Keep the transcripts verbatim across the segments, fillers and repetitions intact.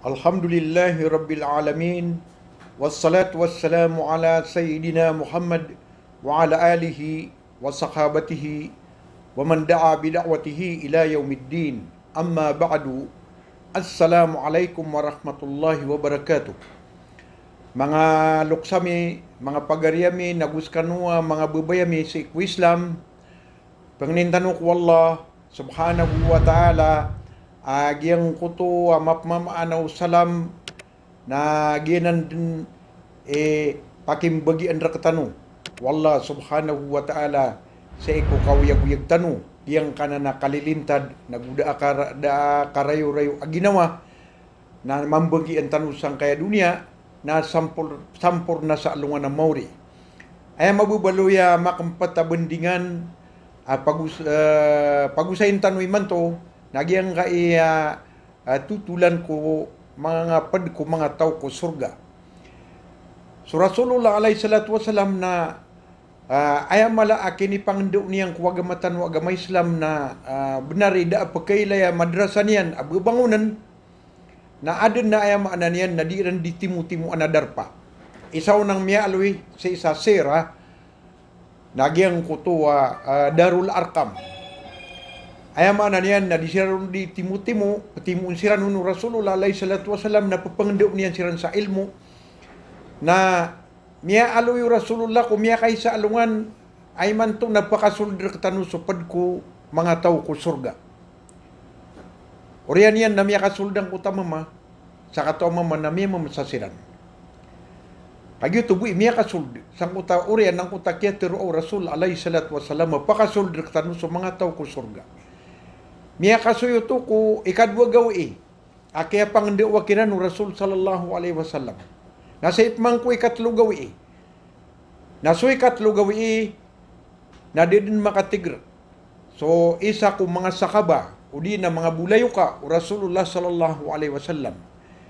Alhamdulillahi Rabbil Alamin. Wassalatu wassalamu ala Sayyidina Muhammad wa ala alihi wa sahabatihi wa man da'a bi da'watihi ila yawmiddin. Amma ba'du. Assalamu alaikum warahmatullahi wabarakatuh. Manga loks ami, manga pagari ami, nago skano a manga babay ami sii ko Islam, pangnin tano ko Allah Subhanahu wa Ta'ala a giyangkoto a mapmamaan o salam na giyanan den i pakimbagian rektano o Allah Subhanahu wa Ta'ala sii ko kaoyagoyag tano, giyangkanan a kalilintad, nago da a kara-, da a karayorayo a ginawa, na mambagian tano sangkaya doniya, na sampor-, samporna sa alongan a maori. Aya mababaloy a makempat a bandingan a pagos-, eh, pagosayin tano imanto, na giyangkaya, eh, totolan ko manga ped ko manga taw ko sorga. So Rasulullah alayhis salatu wassalam na, eh, aya mala a kinipangndao niyan ko agama tano a agama Islam na, eh, benar i da a pekailaya madrasa niyan a bebangonen, na aden a aya maana niyan na di ran di timotimoan a darpa. Isa on a miyaaloy sii sa sirah na giyangkoto a, ah, Darul Arqam. Aya maana niyan na di siran di timotimo, petimoon siran on o Rasulullah alayhis salatu wassalam na pepangndao niyan siran sa ilmo. Na miyaaloy o Rasulullah ko miyakaisa a alongan a imanto na pakasold rektano so ped ko manga taw ko sorga. Oriyan iyan na miyakasold angkoto a mama, sakataw a mama na miyamamasa siran. Kagiya oto bo i miyakasold sangkoto a oriyan angkoto a kiyatero o Rasul alayhis salatu wassalam a pakasold rektano so manga taw ko sorga. Miyakasoy oto ko ikadowa gawii a kiyapangndao kiran o Rasul sallallahu alayhi wasallam. Na sii pman ko ikatelo gawii. Na so ikatelo gawii na di den makatigr so isa ko manga sahaba, odi na manga bolayoka o Rasulullah sallallahu alayhi wasallam.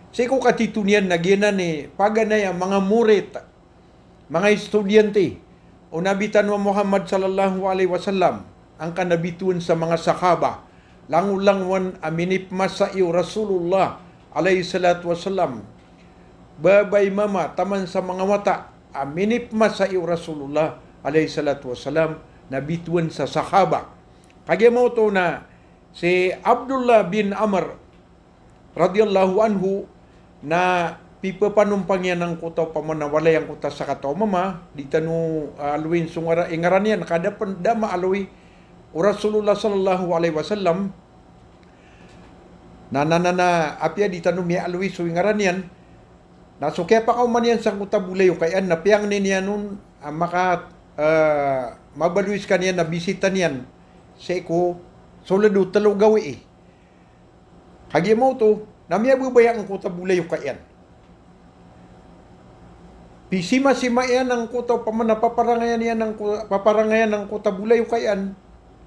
Sii ko katito niyan na giyanan i paganay a manga morit, manga estudyante o Nabi tano a Muhammad sallallahu alayhi wasallam, angkanan a bitowan sa manga sahaba, langolangowan a minipmasa iyo Rasulullah alayhis salatu wassalam, babay, mama, taman sa manga wata, a minipmasa iyo Rasulullah alayhis salatu wassalam, na bitowan sa sahaba. Kagiya maoto na si Abdullah bin Amr radiyallahu anhu na pipepanompang iyan angkoto a pamana walay angkoto a sakataw a mama, di tano, ah, aloyin so ngara-, ingaran iyan, ka da pen, da maaloy o Rasulullah sallallahu alayhi wasallam. Na, na, na, na, apiya di tano miyaaloy so ingaran iyan, na so kiyapakaoma niyan sangkoto a bolayoka iyan na piyangni niyan on a maka, ah, mabaloy sekaniyan a bisita niyan sii ko soled o telo gawii. Kagiya maoto na miyababaya angkoto a bolayoka iyan. Pisimasima iyan angkoto a pamana paparangayan iyan angko-, paparangayan angkoto a bolayoka iyan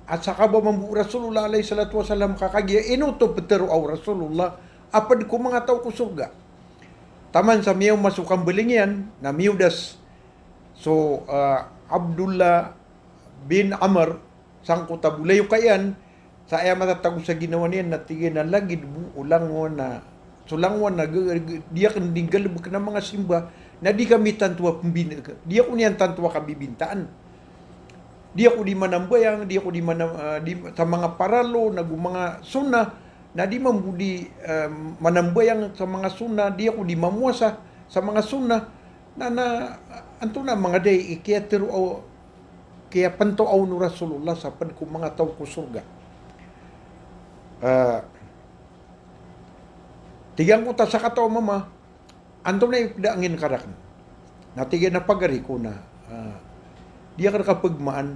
a sahaba mambo o Rasulullah alayhis salatu wassalam, ka kagiya ino oto petero o Rasulullah a ped ko manga taw ko sorga. Taman sa miyaoma so kambaling iyan na miyodas so, ah, Abdullah bin Amr sangkoto a bolayoka iyan, sa aya matatago sa ginawa niyan na tig iyan a lagid bo o langowan a, so langowan a g-, g-, di aken di nggalebeken a manga simba, na di kami tanto a pembina ka. Di ako niyan tanto a kabibintaan. Di ako di manambayang, di ako di mana-, ah, di, sa manga paralo, nago manga sunnah, na di mambo di, ah, manambayang sa manga sunnah, di ako di mamowasa sa manga sunnah. Na, na, antonaa manga dai i kiyatero o kiyapantao o Rasulullah sa ped ko manga taw ko sorga. Ah, tig angkoto a sakataw a mama, antonaa i ped angin ka raken? Na tig iyan a pagari ko na, ah, di aken ka pegmaan,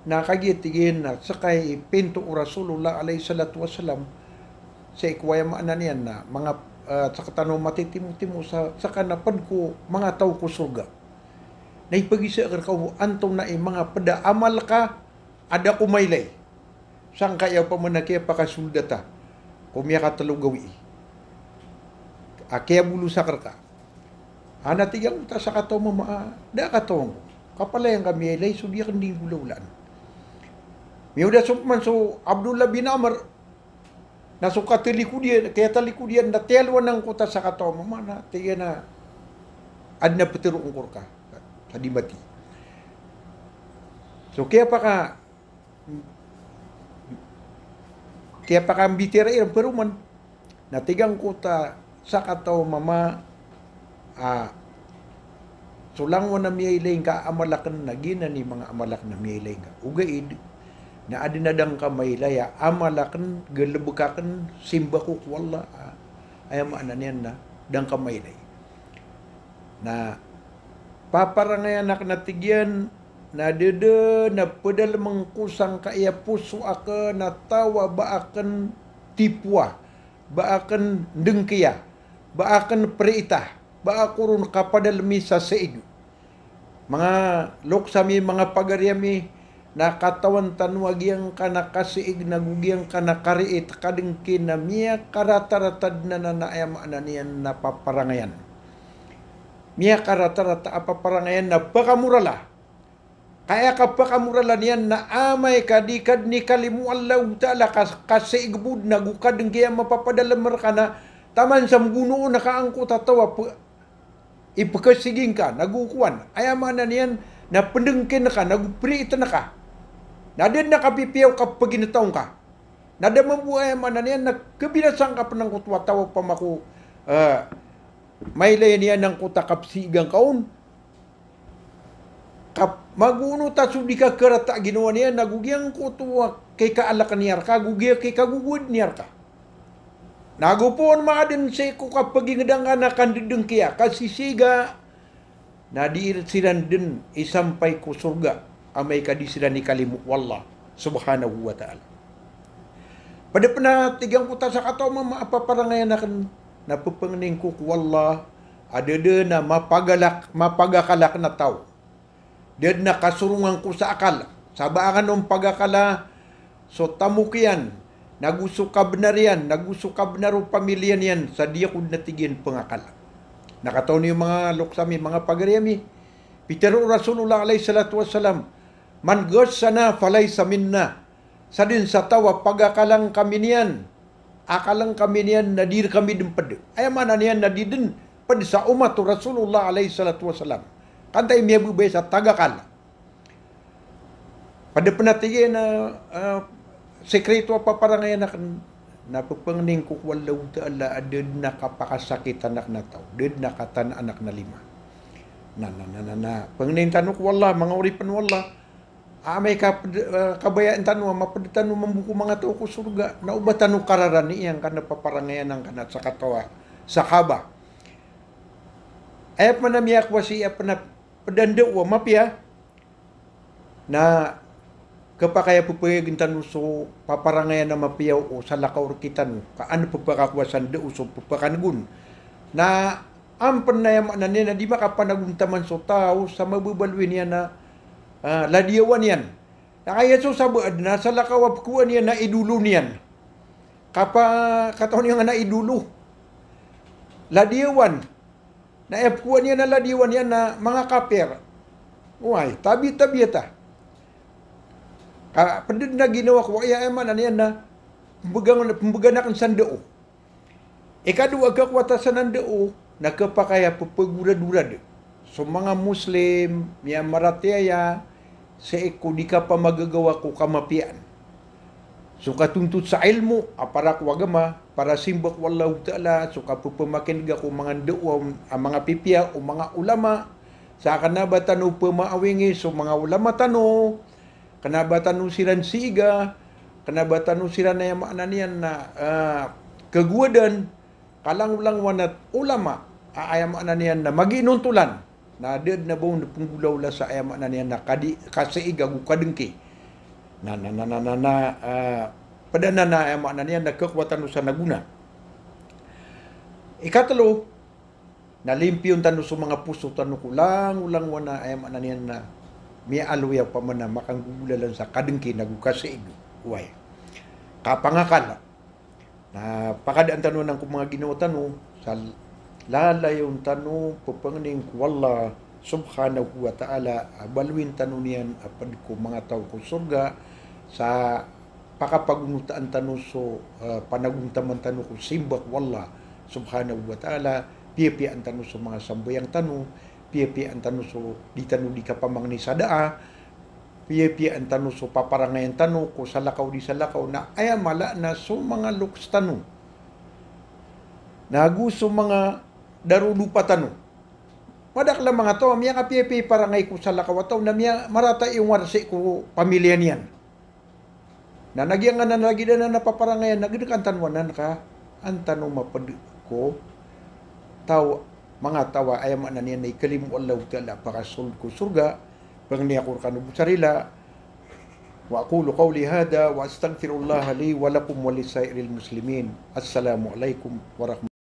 na kagiya tig iyan a seka i pinto o Rasulullah alayhis salatu wassalam, sii ko aya maana niyan na manga, ah, sektano matitimotimo sa, seka na ped ko manga taw ko sorga. Na ipagisa ka reka o antonaa i manga ped a amal ka a da ko mailay sangkaya opama na kiyapakasold ta ko miyakatelo gawii a kiyabolosa ka reka. A na tig angkoto a sakataw a mama a, da katawan ko. Kapalayan ka miyailay so di aken di nggolawlaan. Miyodas opama so Abdullah bin Amr, Na so katalikod iyan, kiyatalikod iyan na tiyalowan angkoto a sakataw a mama na tig iyan a adn a ptharoon ko rka sa di mati. So kiyapaka, kiyapakambitiyarai iran paroman. Na tig angkoto a sakataw a mama a so langowan a miyailay ngka a amal akn na giyanan i manga amal akn a miyailay ngka. Ogaid na adn a da ngka mailay a amal akn, galbk akn, simba ko ko Allah, a, aya maana niyan na da ngka mailay. Na paparangayan akn a tig iyan, na da dn a pdalmn ko sangkaya poso akn a taw a ba akn tipowa, ba akn dngkiya, ba akn priita, ba ako ron kapadalmi sa siig. Manga loks ami, manga pagari ami, na katawan tano a giyangkanan a kasiig nago giyangkanan a kariit, kadngki na miyakaratarata dn anan a aya maana niyan na paparangayan. Miyakaratarata a paparangayan na pkamorala. Ka aya kapakamoralan iyan na amay ka di ka dn ikalimo o Allahu Ta'ala ka, kasiig bo dn ago kadngki a mapapadalm rka na taman sa mgonoon ka angkoto a taw a p-, ipkasiig ngka, nago kowan. Aya maana niyan na pndngkin ka, nago priitn ka. Na da dn a kapipiya o kapagintaw ngka. Na da mambo, aya maana niyan na khabinasa ngka pn angkoto a taw a opama ko, eh, mailay niyan angkoto a kapsiigan ka on. Ka magoonot a so di kakarata a ginawa niyan, nago giyangkoto a kikaalk niyan rka, ago giya kikagogowad niyan rka. Nago pn maadn sii ko kapagingd angka na kandedengkiya, kasisiga, na di siran dn isampay ko sorga, amay ka di siran ikalimo o Allah subhanahu wa ta'ala. Pd pn a tig angkoto a sakataw a mama a paparangayan akn, na pphangningko ko Allah, a da dn a mapagalak, mapagakal akn a taw. Da dn a kasorongan ko sa akal. Sa ba akn on pagakala so tamok iyan, nago so kabnar iyan, nago so kabnar o pamilya niyan, sa di ako dn a tig iyan pngakala. Na katawan iyo manga loks ami, manga pagari ami, pitharo o Rasulullah alayhis salatu wassalam, "Man ghassana falaysa minna." Sadn sa taw a pagakalan kami niyan, akalan kami niyan na di rkami dn pd. Aya maana niyan na di dn pd sa omat o Rasulullah alayhis salatu wassalam. Ka antaa i miyababaya sa tagakal. Pd pn a tig iyan a, ah, sikreto a paparangayan akn, na pphangningko ko Allahu Ta'ala a da dn a kapakasakitan akn a taw, da dn a katanaan akn a lima. Na, na, na, na, na, pangnin tano ko Allah, manga oripn o Allah. Amay ka pd-, eh, kabayaan tano a mapd tano mambo ko manga taw ko sorga, na oba tano kararani angkanan a paparangayan angkanan a sakataw a sahaba. Aya pman a miyakowa sii, aya pman a pd a ndao a mapiya, na khapakay a pphayagen tano so paparangayan a mapiya o salakaw rktano, ka an pphakakowa sa ndao so pphakan'g on. Na an pn, aya maana niyan na di makapan'g on taman so taw sa mababaloy niyan a, ah, ladiyawan iyan. Na kaya so sabaad na salakaw a pkowaan iyan na idolo niyan. Kapa-, katawan iyo ngka na idolo. Ladiyawan. Na aya pkowaan iyan na ladiyawan iyan na manga kapir. Oway, tabi-, tabiya ta. Ka pd dn a ginawa ko, aya, aya maana niyan na pmbgan, pmbgan akn sa ndao. Ikadowa a kakowa ta sa ndao, na khapakay a pphagorad-orad so manga Muslim, miyamaratiyaya, sii ko di kapamagagawa ko kamapiyaan. So katontot sa ilmo a para ko agama, para simba ko Allahu Ta'ala, so kapphamakin'ga ko manga ndao a manga pipiya o manga ulama, sa kna ba tano pmaawingi so manga ulama tano, kna ba tano siran siiga, kna ba tano siran, aya maana niyan na, ah, kagowadan, ka langolangowan a ulama, a aya maana niyan na magiinontolan. Na da dn a ba on pnggolaola sa, aya maana niyan na kadi-, kasiig ago kadngki. Na, na, na, na, na, na, ah, pd anan a, aya maana niyan na khakowa tano sa na gona. Ikatlo, na limpiyon tano so manga poso tano ko langolangowan a, aya maana niyan na miyaaloy a opama na makanggolaola sa kadngki nago kasiig. Oway. Kapangakal. Na pakadaan tano anan ko manga ginawa tano, sa lalayon tano pphangnin ko Allah subhanahu wa ta'ala a baloyin tano niyan a pd ko manga taw ko sorga, sa pakapagonotaan tano so, ah, panagontaman tano ko simba ko Allah subhanahu wa ta'ala, piyapiyaan tano so manga sambayang tano, piyapiyaan tano so di tano di kapamangni sa daa, piyapiyaan tano so paparangayan tano ko salakaw di salakaw, na aya mala na so manga loks tano na ago so manga darodopa tano. Madakl a manga taw a miyakapiyapiya i parangay ko salakaw a taw na miya marata i ongarsi ko pamiliya niyan. Na nagiyanganan lagid anan a paparangayan, na gdk an tano anan ka an tano mapd ko taw, manga taw a aya maana niyan na ikalimo o Allahu Ta'ala a pakasold ko sorga. Pangni ako rkano bo sa rila. Wa aqulu qawli hadha wa astaghfirullaha li wa lakum wa lisairil muslimin. Assalamu alaikum warahmatullahi